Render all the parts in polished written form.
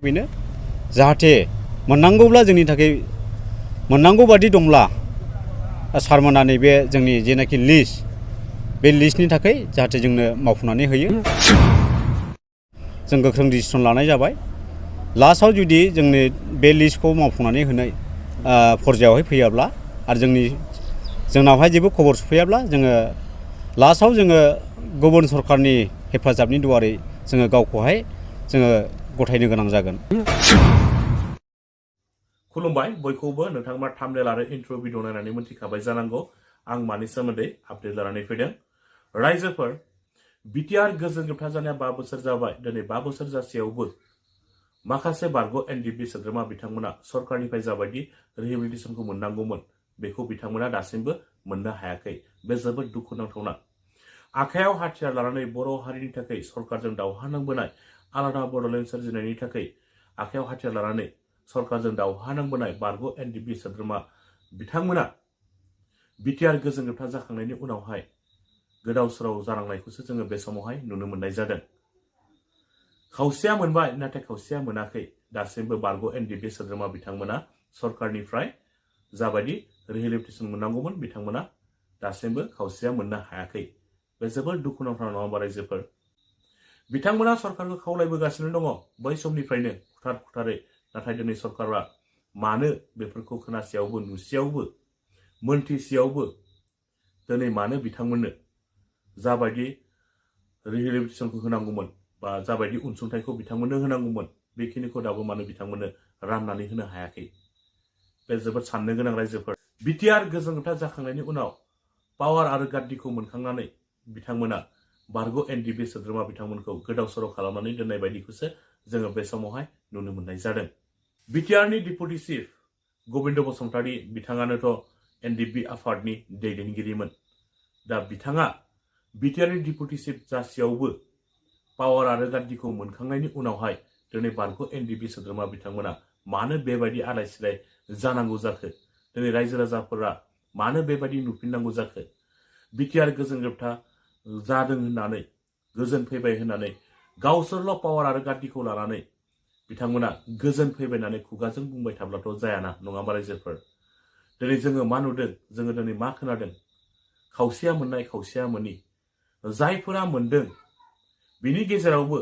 बेनो जाहाथे मोननांगौब्ला जोंनि थाखाय मोननांगौ बादि दंब्ला सारमोना नैबे जोंनि जेनाखि लिस्ट बे लिस्टनि थाखाय जाहाथे जोंनो मावफुंनानै होयो जों गोख्रों डिसिसन लानाय जाबाय लास्टआव जुदि जोंनि बे लिस्टखौ मावफुंनानै होनाय पर्यायावहाय फैयाब्ला आरो जोंनावहाय जेबो खबर सफैयाब्ला जोङो लास्टआव जोङो गुबुन सरकारनि हेफाजाबनि दुवारै जोङो गावखौहाय जोङो गथायनो गोनां जागोन। खुलुमबाय बयखौबो नोंथांमोना थाम्बनेल आरो इन्ट्र भिडिअ नायनानै मिथिखाबाय जानांगौ आं मानि सोमोन्दै आपडेट लानानै फैदों। रायजोफोर बिटिआर गोजोन जोबथा जानाया 5 बोसोर जाबाय। दिनै 5 बोसोर जासेयावबो माखासे बारग' एनडिएफबि सोद्रोमा बिथांमोना सरकारनिफ्राय जाबायदि रिहेबिलिटेसनखौ मोननांगौमोन बेखौ बिथांमोना दासिमबो मोननो हायाखै। बे जोबोद दुखुनांथावना। आखायाव हाथियार लानानै बर' हारिनि थाखाय सरकारजों दावहा नांबोनाय आलादा बड'लेण्ड सोरजिनायनि थाखाय आखायाव हाथियार लानानै सरकारजों दावहा नांबोनाय बारग' एनडिएफबि सोद्रोमा बिथांमोना बिटिआर गोजोन जोबथा जाखांनायनि उनावहाय गोदाव सोराव जानांनायखौसो जोङो बे समावहाय नुनो मोननाय जादों। खावसेया मोनबाय नाथाय खावसेया मोनाखै। दासिमबो बारग' एनडिएफबि सोद्रोमा बिथांमोना सरकारनिफ्राय जाबायदि रिहेबिलिटेसन मोननांगौमोन बिथांमोना दासिमबो खावसेया मोननो हायाखै। बे जोबोद दुखुनांथाव नङा होमबा रायजोफोर? बिथांमोना सरकारखौ खावलायबोगासिनो दङ बै समनिफ्रायनो खुथारै। नाथाय दिनै सरकारा मानो बेफोरखौ खोनासेयावबो नुसेयावबो मोनथिसेयावबो दिनै मानो बिथांमोननो जाबायदि रिहेबिलिटेसनखौ होनांगौमोन बा जाबायदि अनसुंथाइखौ बिथांमोननो होनांगौमोन बेखिनिखौ दाबो मानो बिथांमोननो राननानै होनो हायाखै? बे जोबोद साननो गोनां रायजोफोर। बिटिआर गोजोन जोबथा जाखांनायनि उनाव पावार आरो गाद्दिखौ मोनखांनानै बिथांमोना बारग' एनडिएफबि सोद्रोमा बिथांमोनखौ गोदाव सोराव खालामनानै दोननाय बायदिखौसो जोङो बे समावहाय नुनो मोननाय जादों। बिटिआरनि डिपुटि चिफ गबिन्द बसुमतारी बिथाङानोथ' एनडिएफबि आफादनि दैदेनगिरिमोन। दा बिथाङा बिटिआरनि डिपुटि चिफ जासेयावबो पावार आरो गाद्दिखौ मोनखांनायनि उनावहाय दिनै बारग' एनडिएफबि सोद्रोमा बिथांमोना मानो बेबायदि आलाय सिलाय जानांगौ जाखो? दिनै रायजो राजाफोरा मानो बेबायदि नुफिननांगौ जाखो? बिटिआर गोजोन जोबथा जादों होननानै गोजोन फैबाय होननानै गावसोरल' पावार आरो गाद्दिखौ लानानै बिथांमोना गोजोन फैबाय होननानै खुगाजों बुंबाय थाब्लाथ' जायाना, नङा होमबा रायजोफोर? दिनै जोङो मा नुदों, जोङो दिनै मा खोनादों? खावसेया मोननाय खावसेया मोनि। जायफोरा मोनदों बिनि गेजेरावबो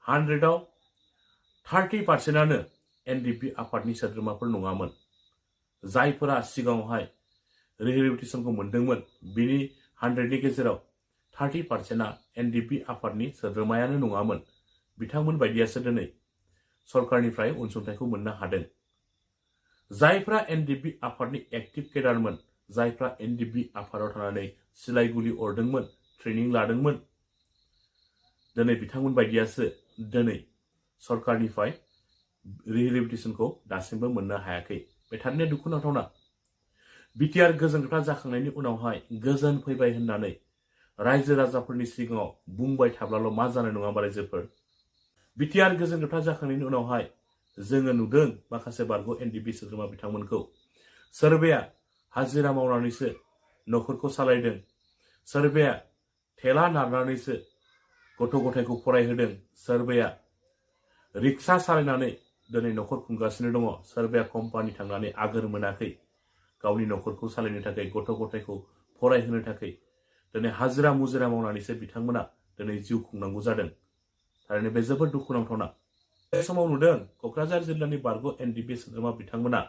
100आव 30%आनो एनडिएफबि आफादनि सोद्रोमाफोर नङामोन। जायफोरा सिगाङावहाय रिहेबिलिटेसनखौ मोनदोंमोन बिनि 100नि गेजेराव 30%आ एनडिएफबि आफादनि सोद्रोमायानो नङामोन। बिथांमोन बायदियासो दिनै सरकारनिफ्राय अनसुंथाइखौ मोननो हादों। जायफ्रा एनडिएफबि आफादनि एक्टिभ केडारमोन, जायफ्रा एनडिएफबि आफादाव थानानै सिलाइ गुलि अरदोंमोन, ट्रेनिं लादोंमोन, दिनै बिथांमोन बायदियासो दिनै सरकारनिफ्राय रिहेबिलिटेसनखौ दासिमबो मोननो हायाखै। बे थारैनो दुखुनांथावना। बिटिआर गोजोन जोबथा जाखांनायनि उनावहाय गोजोन फैबाय होननानै रायजो राजाफोरनि सिगाङाव बुंबाय थाब्लाल' मा जानाय नङा होमबा रायजोफोर? बिटिआर गोजोन जोबथा जाखांनायनि उनावहाय जोङो नुदों माखासे बारग' एनडिएफबि सोद्रोमा बिथांमोनखौ सोरबाया हाजिरा मावनानैसो न'खरखौ सालायदों, सोरबाया थेला नारनानैसो गथ' गथायखौ फरायहोदों, सोरबाया रिक्सा सालायनानै दिनै न'खर खुंगासिनो दङ, सोरबाया कम्पानि थांनानै आगोर मोनाखै गावनि न'खरखौ सालायनो थाखाय, गथ' गथायखौ फरायहोनो थाखाय दिनै हाजिरा मुजिरा मावनानैसो बिथांमोना दिनै जिउ खुंनांगौ जादों। थारैनो बे जोबोद दुखुनांथावना। बे समाव नुदों क'क्राझार जिल्लानि बारग' एनडिएफबि सोद्रोमा बिथांमोना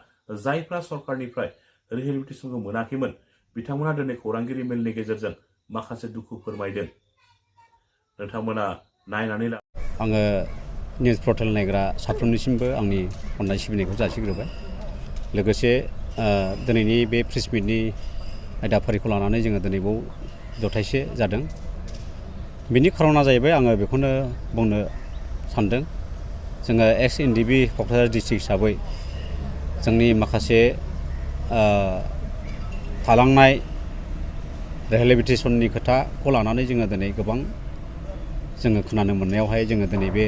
जायफ्रा सरकारनिफ्राय रिहेबिलिटेसनखौ मोनाखैमोन बिथांमोना दिनै खौरांगिरि मेलनि गेजेरजों माखासे दुखु फोरमायदों। नोंथांमोना नायनानै ला। आङो निउस पर्टेल नायग्रा साफ्रोमनिसिमबो आंनि अननाय सिबिनायखौ जासिग्रोबाय। लोगोसे दिनैनि बे प्रेस मिटनि आयदाफारिखौ लानानै जोङो दिनै बाव जथायसे जादों। बिनि खारना जाहैबाय आङो बेखौनो बुंनो सानदों। जोङो एक्स एनडिएफबि क'क्राझार डिस्ट्रिक्ट हिसाबै जोंनि माखासे थालांनाय रिहेबिलिटेसननि खोथाखौ लानानै जोङो दिनै गोबां जोङो खोनानो मोननायावहाय जोङो दिनै बे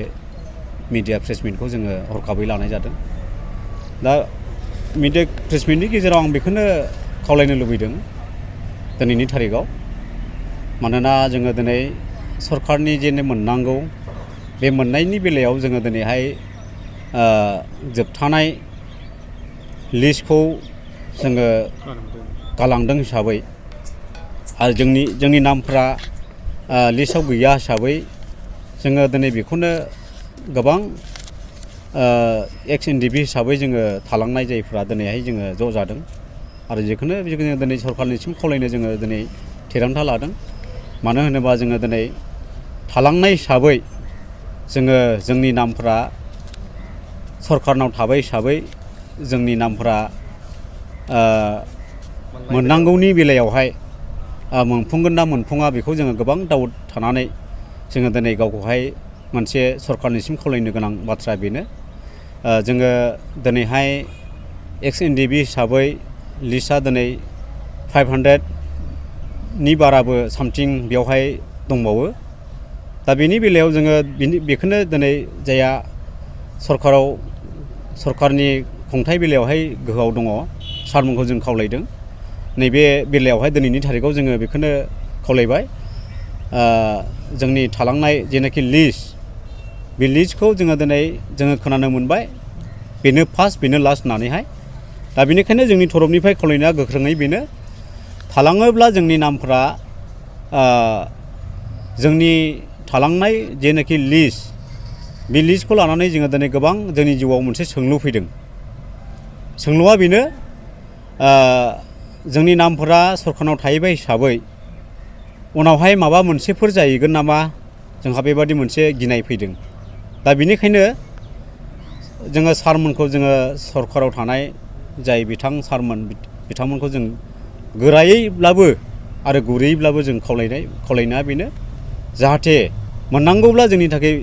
मिडिया प्रेस मिटखौ जोङो हरखाबै लानाय जादों। दा मिडिया प्रेस मिटनि गेजेराव आं बेखौनो खावलायनो लुबैदों दिनैनि थारिखआव, मानोना जोङो दिनै सरकारनि जे मोननांगौ बे मोननायनि बेलायाव जोङो दिनैहाय जोबथानाय लिस्टखौ जोङो गालांदों हिसाबै आरो जोंनि नामफ्रा लिस्टआव गैया हिसाबै जोङो दिनै बेखौनो गोबां एक्स एनडिएफबि हिसाबै जोङो थालांनाय जायफ्रा दिनैहाय जोङो ज' जादों आरो जिखुनु जोङो दिनै सरखारनिसिम खावलायनो जोङो दिनै थिरांथा लादों। मानो होनोबा जोङो दिनै थालांनाय हिसाबै जोङो जोंनि नामफ्रा सरखारनाव थाबाय हिसाबै जोंनि नामफ्रा मोननांगौनि बेलायावहाय मोनफुंगोन ना मोनफुङा बेखौ जोङो गोबां डाउट थानानै जोङो दिनै गावखौहाय मोनसे सरखारनिसिम खावलायनो गोनां बाथ्रा बेनो जोङो दिनैहाय एक्स एनडिएफबि हिसाबै लिस्टआ दिनै 500नि बाराबो सामथिं बेवहाय दंबावो। दा बेनि बेलायाव जोङो बेखौनो दिनै जायहा सरकारनि खुंथाय बेलायावहाय गोहोआव दङ सारमोनखौ जों खावलायदों। नैबे बेलायावहाय दिनैनि थारिखआव जोङो बेखौनो खावलायबाय जोंनि थालांनाय जेनाखि लिस्ट बे लिस्टखौ जोङो दिनै जोङो खोनानो मोनबाय बेनो फार्स्ट बेनो लास्ट होननानैहाय। दा बेनिखायनो जोंनि तरफनिफ्राय खावलायनाया गोख्रोङै बेनो थालाङोब्ला जोंनि नामफ्रा जोंनि थालांनाय जेनाखि लिस्ट बे लिस्टखौ लानानै जोङो दिनै गोबां जोंनि जिउआव मोनसे सोंलु फैदों। सोंलुआ बेनो जोंनि नामफोरा सरखारनाव थाहैबाय हिसाबै उनावहाय माबा मोनसेफोर जाहैगोन नामा जोंहा बेबादि मोनसे गिनाय फैदों। दा बेनिखायनो जोङो सारमोनखौ जोङो सरखाराव थानाय जाय सारमोन बिथांमोनखौ जों गोरायैब्लाबो आरो गुरैयैब्लाबो जों खावलायनाया बेनो जाहाथे मोननांगौब्ला जोंनि थाखाय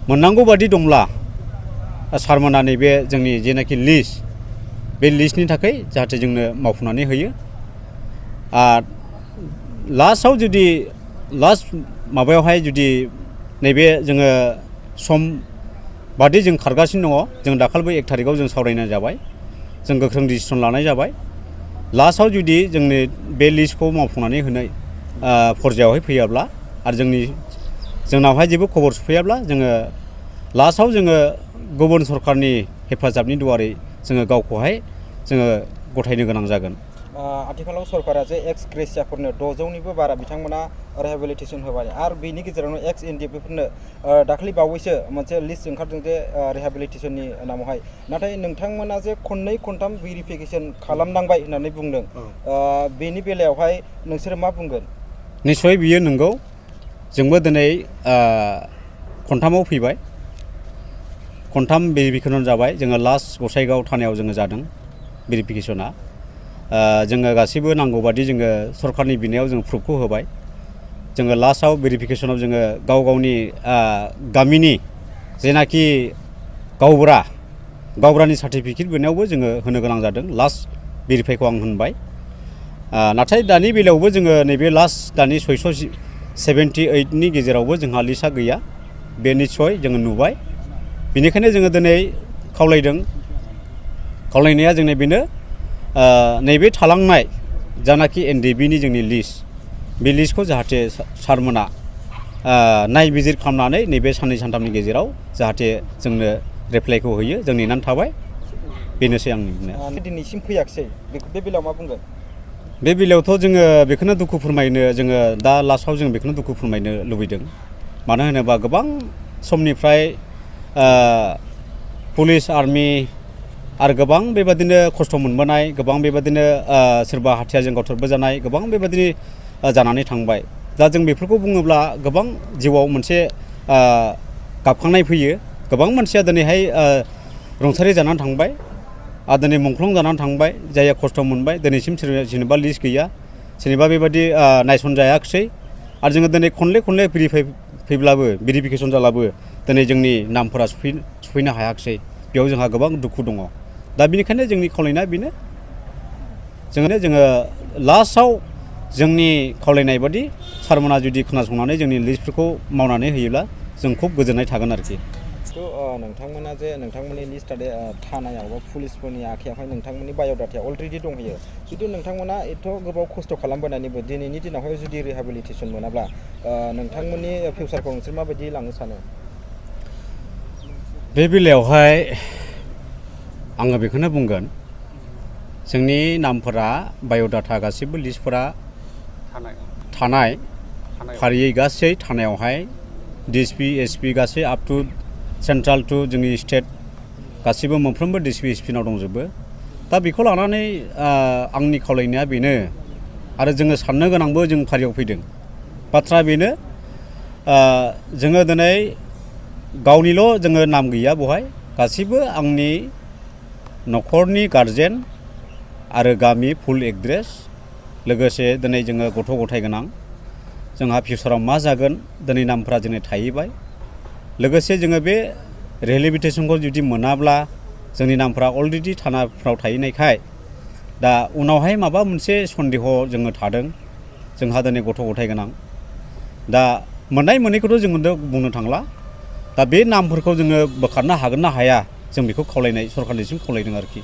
मोननांगौ बादि दंब्ला सारमोना नैबे जोंनि जेनाखि लिस्ट बे लिस्टनि थाखाय जाहाथे जोंनो मावफुंनानै होयो। लास्टआव जुदि लास्ट माबायावहाय जुदि नैबे जोङो सम बादि जों खारगासिनो दङ जों दाखालिबो 1 थारिखआव जों सावरायनाय जाबाय जों गोख्रों डिसिसन लानाय जाबाय। लास्टआव जुदि जोंनि बे लिस्टखौ मावफुंनानै होनाय फरजायावहाय फैयाब्ला आरो जोंनावहाय जेबो खबर सफैयाब्ला जोङो लास्टआव जोङो गुबुन सरकारनि हेफाजाबनि दुवारै जोङो गावखौहाय जोङो गथायनो गोनां जागोन। आथिखालाव सरकारा जे एक्स ग्रेसियाफोरनो 600निबो बारा बिथांमोना रिहेबिलिटेसन होबाय आरो बेनि गेजेरावनो एक्स एनडिएफबिफोरनो दाखालि बावैसो मोनसे लिस्ट ओंखारदों जे रिहेबिलिटेसननि नामावहाय। नाथाय नोंथांमोना जे खननै खनथाम भेरिफिकेसन खालामनांबाय होननानै बुंदों बेनि बेलायावहाय नोंसोरो मा बुंगोन? निस्सय बियो नंगौ। जोंबो दिनै खनथामाव फैबाय खनथाम भेरिफिकेसन जाबाय। जोङो लास्ट गसाइगाव थानायाव जोङो जादों भेरिफिकेसना। जोङो गासैबो नांगौ बादि जोङो सरकारनि बिनायाव जों प्रुफखौ होबाय। जोङो लास्टआव भेरिफिकेसनाव जोङो गावनि गामिनि जेनाखि गावबुरानि सार्टिफिकेट बिनायावबो जोङो होनो गोनां जादों। लास्ट भेरिफाइखौ आं होनबाय। नाथाय दानि बेलायावबो जोङो नैबे लास्ट दानि 678नि गेजेरावबो जोंहा लिस्टआ गैया बे निस्सय जोङो नुबाय। बेनिखायनो जोङो दिनै खावलायनाया जोंनि बेनो नैबे थालांनाय जानाखि एनडिएफबिनि जोंनि लिस्ट बे लिस्टखौ जाहाथे सारमोना नायबिजिर खालामनानै नैबे साननै सानथामनि गेजेराव जाहाथे जोंनो रिप्लाइखौ होयो जों नेनानै थाबाय। बेनोसै आंनि बुंनाया। दिनैसिम फैयाखिसै बे बेलायाव मा बुंगोन? बे बेलायावथ' जोङो बेखौनो दुखु फोरमायनो जोङो दा लास्टआव जों बेखौनो दुखु फोरमायनो लुबैदों। मानो होनोबा गोबां समनिफ्राय पुलिस आर्मि आरो गोबां बेबादिनो खस्थ' मोनबोनाय गोबां बेबादिनो सोरबा हाथियारजों गावथारबोजानाय गोबां बेबादिनो जानानै थांबाय। दा जों बेफोरखौ बुङोब्ला गोबां जिउआव मोनसे गाबखांनाय फैयो। गोबां मानसिया दिनैहाय रुंसारि जानानै थांबाय आरो दिनै मुंख्लं जानानै थांबाय जायहा खस्थ' मोनबाय। दिनैसिम सोरनिबा लिस्ट गैया सोरनिबा बेबादि नायसनजायाखिसै आरो जोङो दिनै खनले फैब्लाबो भेरिफिकेसन जाब्लाबो दिनै जोंनि नामफोरा सफैनो हायाखिसै। बेयाव जोंहा गोबां दुखु दङ। दा बेनिखायनो जोंनि खावलायनाया बेनो जोङो लास्टआव जोंनि खावलायनाय बादि सारमोना जुदि खोनासंनानै जोंनि लिस्टफोरखौ मावनानै होयोब्ला जों खुब गोजोननाय थागोन आरोखि। नोंथांमोना जे नोंथांमोननि लिस्टआ थानायाव बा पुलिसफोरनि आखायावहाय नोंथांमोननि बाय'डाटाया अलरेडि दंहैयो। जुदि नोंथांमोना एथ' गोबाव खस्थ' खालामबोनानैबो दिनैनि दिनावहाय जुदि रिहेबिलिटेसन मोनाब्ला नोंथांमोननि फिउचारखौ नोंसोर माबायदि लांनो सानो? बे बेलायावहाय आङो बेखौनो बुंगोन जोंनि नामफोरा बाय'डाटा गासिबो लिस्टफोरा थानाय फारियै गासै थानायावहाय डिएसपि एसपि गासै आप टु सेन्ट्रेल टु जोंनि स्टेट गासिबो मोनफ्रोमबो डिएसपि एसपिनाव दंजोबो दा बेखौ लानानै आंनि खावलायनाया बेनो आरो जोङो साननो गोनांबो जों फारियाव फैदों बाथ्रा बेनो जोङो दिनै गावनिल' जोङो नाम गैया बेवहाय गासिबो आंनि न'खरनि गारजेन आरो गामि फुल एड्रेस लोगोसे दिनै जोङो गथ' गथाय गोनां जोंहा फिउचाराव मा जागोन दिनै नामफ्रा जोंनि थाहैबाय लोगोसे जोङो बे रिहेबिलिटेसनखौ जुदि मोनाब्ला जोंनि नामफ्रा अलरेडि थानाफ्राव थाहैनायखाय दा उनावहाय माबा मोनसे सन्देह जोङो थादों जोंहा दिनै गथ' गथाय गोनां दा मोननाय मोनैखौथ' जोङो बुंनो थांला दा बे नामफोरखौ जोङो बोखारनो हागोन ना हाया जों बेखौ खावलायनाय सरकारनिसिम खावलायदों आरोखि